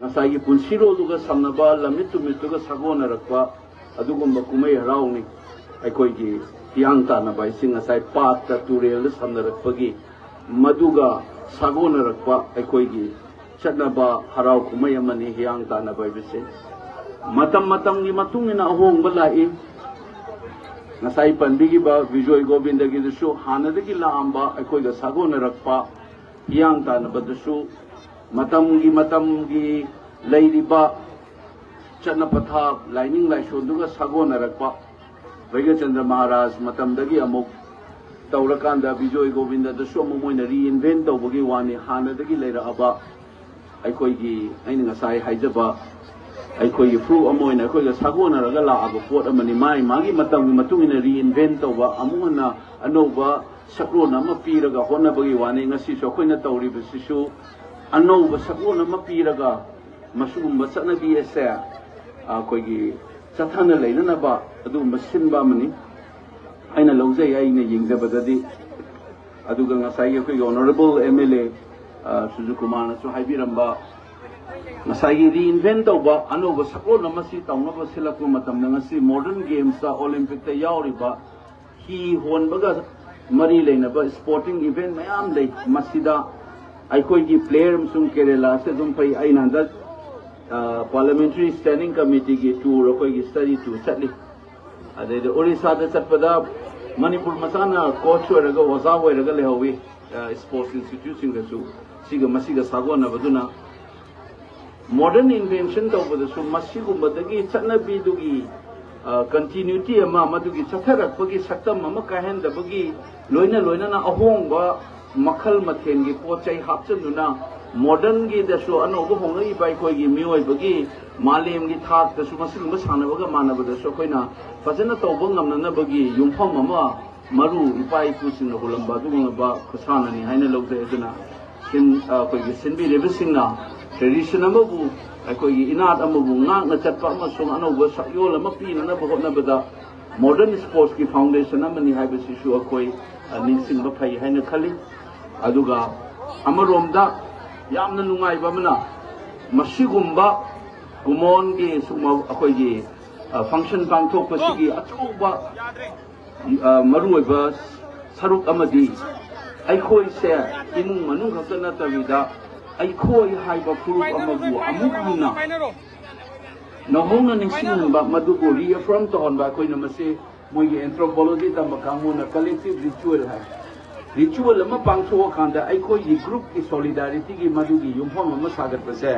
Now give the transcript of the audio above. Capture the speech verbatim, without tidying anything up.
ꯉꯁꯥꯏꯒꯤ ꯄꯨꯟꯁꯤꯔꯣꯜꯗꯨꯒ ꯁꯝꯅꯕ, ꯂꯝꯃꯤꯠ ꯇꯨꯃꯤꯠꯇꯨꯒ ꯁꯥꯒꯣꯟꯅꯔꯛꯄ ꯑꯗꯨꯒꯨꯝꯕ ꯀꯨꯝꯍꯩ ꯍꯔꯥꯎꯅꯤ꯫ ꯑꯩꯈꯣꯏꯒꯤ ꯍꯤꯌꯥꯡ ꯇꯥꯟꯅꯕ ꯍꯥꯏꯁꯤ ꯉꯁꯥꯏ ꯄꯥꯠꯇ, ꯇꯨꯔꯦꯜꯗ ꯁꯝꯅꯔꯛꯄꯒꯤ ꯃꯗꯨꯒ ꯁꯥꯒꯣꯟꯅꯔꯛꯄ ꯑꯩꯈꯣꯏꯒꯤ ꯆꯠꯅꯕ ꯍꯔꯥꯎ ꯀꯨꯝꯍꯩ ꯑꯃꯅꯤ ꯍꯤꯌꯥꯡ ꯇꯥꯟꯅꯕ ꯍꯥꯏꯕꯁꯦ꯫ ꯃꯇꯝ ꯃꯇꯝꯒꯤ ꯃꯇꯨꯡ ꯏꯟꯅ ꯑꯍꯣꯡꯕ ꯂꯥꯛꯏ꯫ ꯉꯁꯥꯏ ꯄꯟꯕꯤꯈꯤꯕ ꯕꯤꯖꯣꯏ ꯒꯣꯕꯤꯟꯗꯒꯤꯗꯨꯁꯨ ꯍꯥꯟꯅꯗꯒꯤ ꯂꯥꯛꯑꯝꯕ ꯑꯩꯈꯣꯏꯒ ꯁꯥꯒꯣꯟꯅꯔꯛꯄ ꯍꯤꯌꯥꯡ ꯇꯥꯟꯅꯕꯗꯁꯨ ꯃꯇꯝꯒꯤ ꯃꯇꯝꯒꯤ ꯂꯩꯔꯤꯕ ꯆꯠꯅ ꯄꯊꯥꯞ, ꯂꯥꯏꯅꯤꯡ ꯂꯥꯏꯁꯣꯟꯗꯨꯒ ꯁꯥꯒꯣꯟꯅꯔꯛꯄ ꯕꯩꯒꯆꯟꯗ꯭ꯔ ꯃꯍꯥꯔꯥꯖ ꯃꯇꯝꯗꯒꯤ ꯑꯃꯨꯛ ꯇꯧꯔꯀꯥꯟꯗ ꯕꯤꯖꯣꯏ ꯒꯣꯕꯤꯟꯗꯗꯁꯨ ꯑꯃꯨꯛ ꯃꯣꯏꯅ reinvent ꯇꯧꯕꯒꯤ ꯋꯥꯅꯤ꯫ ꯍꯥꯟꯅꯗꯒꯤ ꯂꯩꯔꯛꯑꯕ ꯑꯩꯈꯣꯏꯒꯤ, ꯑꯩꯅ ꯉꯁꯥꯏ ꯍꯥꯏꯖꯕ, ꯑꯩꯈꯣꯏꯒꯤ ꯐꯨꯔꯨꯞ ꯑꯃ ꯑꯣꯏꯅ ꯑꯩꯈꯣꯏꯒ ꯁꯥꯒꯣꯟꯅꯔꯒ ꯂꯥꯛꯑꯕ ꯄꯣꯠ ꯑꯃꯅꯤ꯫ ꯃꯥꯒꯤ ꯃꯥꯒꯤ ꯃꯇꯝꯒꯤ ꯃꯇꯨꯡ ꯏꯟꯅ reinvent ꯇꯧꯕ, ꯑꯃꯨꯛ ꯍꯟꯅ ꯑꯅꯧꯕ ꯁꯛꯂꯣꯟ ꯑꯃ ꯄꯤꯔꯒ ꯍꯣꯠꯅꯕꯒꯤ ꯋꯥꯅꯤ꯫ ꯉꯁꯤꯁꯨ ꯑꯩꯈꯣꯏꯅ ꯇꯧꯔꯤꯕꯁꯤꯁꯨ ꯑꯅꯧꯕ ꯁꯛꯂꯣꯟ ꯑꯃ ꯄꯤꯔꯒ ꯃꯁꯤꯒꯨꯝꯕ ꯆꯠꯅꯕꯤ ꯑꯁꯦ ꯑꯩꯈꯣꯏꯒꯤ ꯆꯠꯊꯅ ꯂꯩꯅꯅꯕ ꯑꯗꯨꯒꯨꯝꯕ ꯁꯤꯟꯕ ꯑꯃꯅꯤ ꯍꯥꯏꯅ ꯂꯧꯖꯩ ꯑꯩꯅ ꯌꯦꯡꯖꯕꯗꯗꯤ꯫ ꯑꯗꯨꯒ ꯉꯁꯥꯏꯒꯤ ꯑꯩꯈꯣꯏꯒꯤ Honourable M L A ꯁꯨꯖꯨ ꯀꯨꯃꯥꯔꯅꯁꯨ ꯍꯥꯏꯕꯤꯔꯝꯕ, ꯉꯁꯥꯏꯒꯤ reinvent ꯇꯧꯕ, ꯑꯅꯧꯕ ꯁꯛꯂꯣꯟ ꯑꯃ ꯁꯤ ꯇꯧꯅꯕ ꯁꯤꯜꯂꯛꯄ ꯃꯇꯝꯗ ꯉꯁꯤ modern gamesꯇ, Olympicꯇ ꯌꯥꯎꯔꯤꯕ ꯍꯤ ꯍꯣꯟꯕꯒ ꯃꯔꯤ ꯂꯩꯅꯕ sporting event ꯃꯌꯥꯝ ꯂꯩ꯫ ꯃꯁꯤꯗ ꯑꯩꯈꯣꯏꯒꯤ player ꯑꯃꯁꯨꯡ ꯀꯦꯔꯦꯂꯥꯁꯦ ꯑꯗꯨꯝ ꯐꯩ꯫ ꯑꯩꯅ ꯍꯟꯗꯛ parliamentary standing committeeꯒꯤ tour, ꯑꯩꯈꯣꯏꯒꯤ study tour ꯆꯠꯂꯤ꯫ ꯑꯗꯩꯗ ꯑꯣꯔꯤꯁꯥꯗ ꯆꯠꯄꯗ ꯃꯅꯤꯄꯨꯔ ꯃꯆꯥꯅ coach ꯑꯣꯏꯔꯒ, ꯑꯣꯖꯥ ꯑꯣꯏꯔꯒ ꯂꯩꯍꯧꯋꯤ꯫ Sports instituteꯁꯤꯡꯗꯁꯨ ꯁꯤꯒ ꯃꯁꯤꯒ ꯁꯥꯒꯣꯟꯅꯕꯗꯨꯅ modern invention ꯇꯧꯕꯗꯁꯨ ꯃꯁꯤꯒꯨꯝꯕꯗꯒꯤ ꯆꯠꯅꯕꯤꯗꯨꯒꯤ continuity ꯑꯃ, ꯃꯗꯨꯒꯤ ꯆꯠꯊꯔꯛꯄꯒꯤ ꯁꯛꯇꯝ ꯑꯃ ꯀꯥꯏꯍꯟꯗꯕꯒꯤ ꯂꯣꯏꯅ ꯂꯣꯏꯅꯅ ꯑꯍꯣꯡꯕ ꯃꯈꯜ ꯃꯊꯦꯜꯒꯤ ꯄꯣꯠ ꯆꯩ ꯍꯥꯞꯆꯤꯟꯗꯨꯅ modernꯒꯤꯗꯁꯨ ꯑꯅꯧꯕ ꯍꯣꯡꯂꯛꯏꯕ ꯑꯩꯈꯣꯏꯒꯤ ꯃꯤꯑꯣꯏꯕꯒꯤ ꯃꯥꯂꯦꯝꯒꯤ ꯊꯥꯛꯇꯁꯨ ꯃꯁꯤꯒꯨꯝꯕ ꯁꯥꯟꯅꯕꯒ ꯃꯥꯟꯅꯕꯗꯁꯨ ꯑꯩꯈꯣꯏꯅ ꯐꯖꯅ ꯇꯧꯕ ꯉꯝꯅꯅꯕꯒꯤ ꯌꯨꯝꯐꯝ ꯑꯃ, ꯃꯔꯨ ꯏꯄꯥ ꯏꯄꯨꯁꯤꯡꯅ ꯍꯨꯜꯂꯝꯕ ꯑꯗꯨꯒꯨꯝꯂꯕ ꯈꯨꯠꯁꯥꯟꯅꯅꯤ ꯍꯥꯏꯅ ꯂꯧꯖꯩ꯫ ꯑꯗꯨꯅ ꯁꯤꯟ-, ꯑꯩꯈꯣꯏꯒꯤ ꯁꯤꯟꯕꯤꯔꯤꯕꯁꯤꯡꯅ tradition ꯑꯃꯕꯨ, ꯑꯩꯈꯣꯏꯒꯤ ꯏꯅꯥꯠ ꯑꯃꯕꯨ ꯉꯥꯛꯅ ꯆꯠꯄ ꯑꯃꯁꯨꯡ ꯑꯅꯧꯕ ꯁꯛꯌꯣꯜ ꯑꯃ ꯄꯤꯅꯅꯕ ꯍꯣꯠꯅꯕꯗ modern sportsꯀꯤ foundation ꯑꯃꯅꯤ ꯍꯥꯏꯕꯁꯤꯁꯨ ꯑꯩꯈꯣꯏ, ꯑ, ꯅꯤꯡꯁꯤꯡꯕ ꯐꯩ ꯍꯥꯏꯅ ꯈꯜꯂꯤ꯫ ꯑꯗꯨꯒ ꯑꯃꯔꯣꯝꯗ ꯌꯥꯝꯅ ꯅꯨꯡꯉꯥꯏꯕ ꯑꯃꯅ, ꯃꯁꯤꯒꯨꯝꯕ ꯀꯨꯃꯣꯟꯒꯤ ꯁꯨꯝꯕ ꯑꯩꯈꯣꯏꯒꯤ ꯐꯪꯁꯟ ꯄꯥꯡꯊꯣꯛꯄꯁꯤꯒꯤ ꯑꯆꯧꯕ ꯃꯔꯨꯑꯣꯏꯕ ꯁꯔꯨꯛ ꯑꯃꯗꯤ ꯑꯩꯈꯣꯏꯁꯦ ꯏꯃꯨꯡ ꯃꯅꯨꯡ ꯈꯛꯇ ꯅꯠꯇꯕꯤꯗ ꯑꯩꯈꯣꯏ ꯍꯥꯏꯕ ꯐꯨꯔꯨꯞ ꯑꯃꯕꯨ ꯑꯃꯨꯛ ꯍꯟꯅ ꯅꯧꯍꯧꯅ ꯅꯤꯡꯁꯤꯡꯍꯟꯕ, ꯃꯗꯨꯕꯨ ꯔꯤꯑꯦꯐꯔꯝ ꯇꯧꯍꯟꯕ꯫ ꯑꯩꯈꯣꯏꯅ ꯃꯁꯤ ꯃꯣꯏꯒꯤ ꯑꯦꯟꯊ꯭ꯔꯣꯄꯣꯂꯣꯖꯤ ꯇꯝꯕ ꯀꯥꯡꯕꯨꯅ ꯀꯂꯦꯛꯇꯤꯚ ꯔꯤꯆꯨꯋꯦꯜ ꯍꯥꯏ꯫ ꯔꯤꯆꯨꯋꯦꯜ ꯑꯃ ꯄꯥꯡꯊꯣꯛꯑꯀꯥꯟꯗ ꯑꯩꯈꯣꯏꯒꯤ ꯒ꯭ꯔꯨꯞꯀꯤ ꯁꯣꯂꯤꯗꯥꯔꯤꯇꯤꯒꯤ ꯃꯗꯨꯒꯤ ꯌꯨꯝꯐꯝ ꯑꯃ ꯁꯥꯒꯠꯄꯁꯦ